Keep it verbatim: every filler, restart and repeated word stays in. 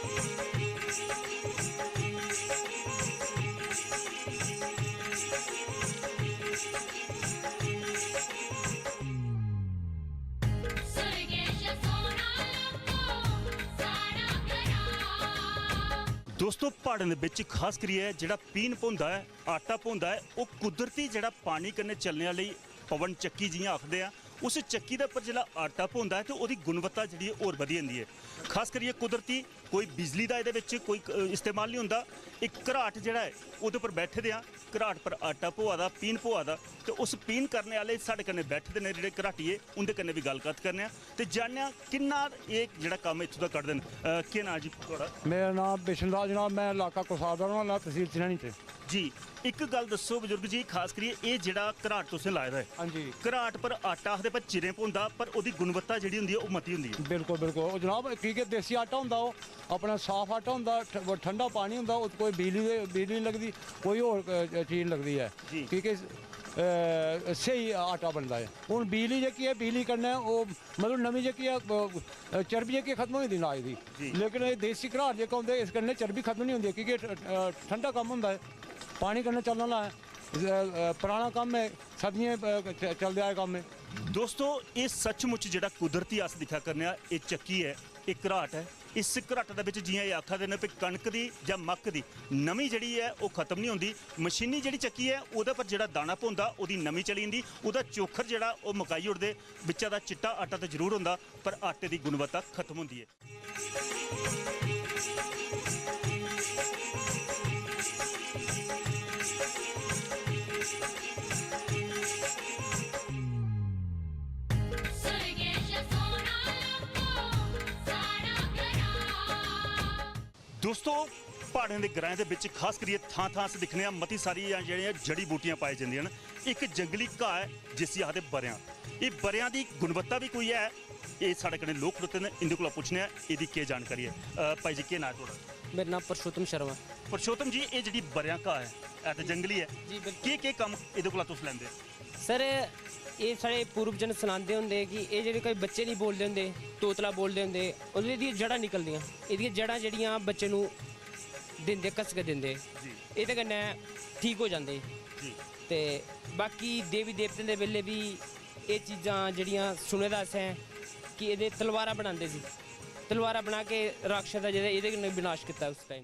दोस्तो, प्हाड़ें दे बिच खास करियै जेह्ड़ा पीह्न पौंदा ऐ, आटा पौंदा ऐ, ओह् कुदरती जेह्ड़ा पानी कन्नै चलने आह्ली पवन चक्की जि'यां आखदे आ, उस चक्की दे उप्पर जेल्लै आटा पौंदा ऐ ते ओह्दी गुणवत्ता जेह्ड़ी ऐ होर बधी जंदी ऐ। खास करियै कुदरती कोई बिजली दा एह्दे बिच कोई, अ, इस्तेमाल निं होंदा। इक घराट जेह्ड़ा ऐ ओह्दे उप्पर बैठे दे आं, घराट पर आटा पोआ दा, पीह्न पोआ दा, ते उस पीह्न करने आह्ले साढ़े कन्नै बैठे दे न जेह्ड़े घराटिये, उं'दे कन्नै बी गल्ल कत्थ करने आं ते जानने आं किन्ना एह् जेह्ड़ा कम्म इत्थूं दा कड्ढदे न। अ, केह् नांऽ जी थुआढ़ा? मेरा नांऽ बिशन राज जनाब, में इलाका कुसार दा रौह्ने आह्ला, तसील चनैनी च। जी, इक गल्ल दस्सो बजुर्ग जी, खास करियै एह् जेह्ड़ा घराट तुसें लाए दा ऐ, हां जी। घराट पर आटा आखदे पर चिरें पौंदा, पर ओह्दी गुणवत्ता जेह्ड़ी होंदी ऐ ओह् मती होंदी ऐ। बिल्कुल, बिल्कुल। ओह् जनाब, की के देसी आटा होंदा ओह्, अपना साफ आटा होंदा, ठ-, ठंडा पानी होंदा, ओह् कोई बिजली दे, बिजली निं लगदी, कोई होर, अ, चीज निं लगदी ऐ। जी। की के, अ, स्हेई आटा बनदा ऐ। हून बिजली जेह्की ऐ, बिजली कन्नै ओह् मतलब नमीं जेह्की ऐ, अ, अ, चर्बी जेह्की खत्म होई जंदी अनाज दी। जी। लेकिन एह् देसी घराट जेह्का होंदा, इस कन्नै चर्बी खत्म निं होंदी, की के ठ-, अ, ठंडा कम्म होंदा ऐ, पानी कन्नै चलने आह्ला ऐ। अ, अ, पराना कम्म ऐ, सदियें, अ, च-, चलदे आए कम्म ऐ। दोस्तो, एह् सचमुच जेह्ड़ा कुदरती अस दिक्खा करने आं, एह् चक्की ऐ, एह् घराट ऐ। इस घराटा दे बिच जि'यां एह् आखा दे न भई कनक दी जां मक्क दी नमी जेह्ड़ी ऐ ओह् खत्म निं होंदी। मशीनी जेह्ड़ी चक्की ऐ ओह्दे पर जेह्ड़ा दाना पौंदा ओह्दी नमी चली जंदी, ओह्दा चोखर जेह्ड़ा ओह् मकाई ओड़दे, बिच्चा दा चिट्टा आटा ते जरूर होंदा पर आटे दी गुणवत्ता खत्म होंदी ऐ। दोस्तो, प्हाड़ें दे ग्राएं दे बिच खास करियै थां-थां अस दिक्खने आं मती सारी जेह्ड़ियां जड़ी बूटियां पाई जंदियां न। इक जंगली घाऽ ऐ जिसी आखदे बरेआं। एह् बरेआं दी गुणवत्ता बी कोई ऐ? एह् साढ़े कन्नै लोक खड़ोते न, इं'दे कोला पुच्छने आं एह्दी केह् जानकारी ऐ। अ, भाई जी, केह् नांऽ ऐ थुआढ़ा? मेरा नांऽ पुरुषोत्तम शर्मा ऐ। पुरुषोत्तम जी, एह् जेह्ड़ी बरेआं घाऽ ऐ, है ते जंगली ऐ, जी, बिल्कुल। केह् केह् कम्म एह्दे कोला तुस लैंदे? सर, एह् साढ़े पूर्वज न सनांदे होंदे कि एह् जेह्ड़े कोई बच्चे निं बोलदे होंदे, तोतला बोलदे होंदे, ओह्दे दियां जड़ां निकलदियां। एह्दियां जड़ां जेह्ड़ियां बच्चे नू दिंदे, घसके दिंदे, जी। एह्दे कन्नै ठीक हो जांदे। जी। ते बाकी देवी देवतें दे बेल्लै बी एह् चीजां जेह्ड़ियां सुने दा असें कि एह्दे तलवारां बनांदे सी, तलवारां बना के राक्षस दा जेह्ड़ा एह्दे कन्नै विनाश कीता उस टाइम।